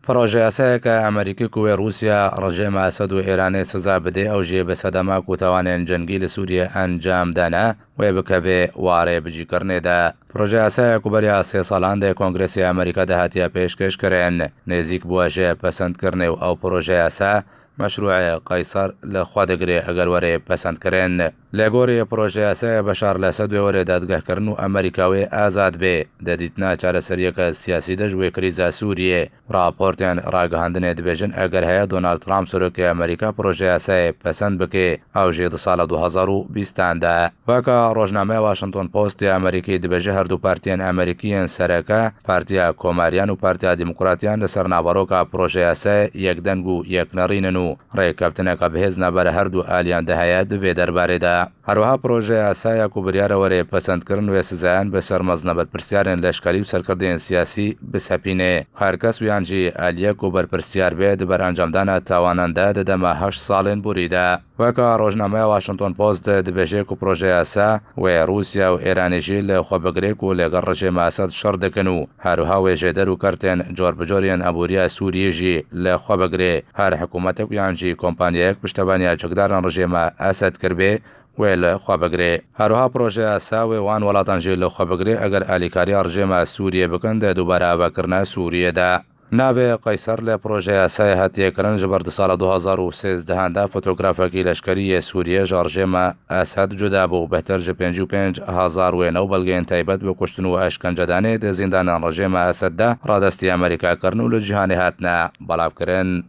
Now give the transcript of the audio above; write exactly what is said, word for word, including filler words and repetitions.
Proje yasayeke Amerîkî ku wê Rûsya, rejêma Esed û Îranê siza bidê, ew jî bi sedema ku tawanên cengî li Sûriyê encam dane, wê bikeve warê bicîkirinê de. Proje yasaya ku beriya sê salan de Kongresê Amerîka de hatiye pêşkêşkirin, nêzîk bûye ji pesendkirinê û ew proje yasa meşrûê Qeyser li xwe digire eger were pesendkirin. Lê gorî proje yasaya Beşar li Esed wê were dadgehkirin û Amerîka wê azad bê. Di dîtina çareseriyeke siyasî de ji wê krîza Sûriyê, raportên ragihandinê dibêjin, eger heye Donald Trump serokê Amerîka proje yasayê pesend bike, ew jî di sala du hezar û bîstan de. Weke rojnameya Washington Post ya Amerîkî dibêje, her du partiyên Amerîkî yên sereke, Partiya Komariyan û Partiya Demokratiyan, li ser naveroka proje yasayê yekdeng û yeknerîn in û rêkeftineke bihêz navbera her du aliyan de heye di vê derbarê de. Her wiha proje yasaya ku biryare were pesendkirin wê sizayan bi ser mezine berpirsiyarên leşkerî û serkirdeyên siyasî bisepîne. Her kes û yan jî aliyek ku berpirsiyar be di ber encamdana tawanan de di dema heşt salên borî de. Weke rojnameya Washington Post dibêje ku proje yasa wê Rûsya û Îranê jî li xwe bigire ku lêgel rejêma Esed şer dikin û her wiha wê jêder û kertên cor bi cor yên aboriya Sûriyê jî li xwe bigire. Her hikûmetek û yan jî kompanyayek piştevaniya çekdaran rejêma Esed kiribe, wê li xwe bigire. Her wiha proje yasa wê wan welatan jî li xwe bigire, eger alîkariya rejêma Sûriyê bikin di dubare avakirina Sûriyê de. Navê Qeyser li proje yasayê hatiye kirin, ji ber di sala du hezar û sêzdeh de fotografekî leşkerî yê Sûriyê ji rejêma Esed cuda bû. Bêhtir ji pêncî û pênc hezar wêne û belgeyên taybet bi kuştin û eşkencedanê di zîndanên rejêma Esed de radestî Amerîka kirin û li cîhanê hatine belavkirin.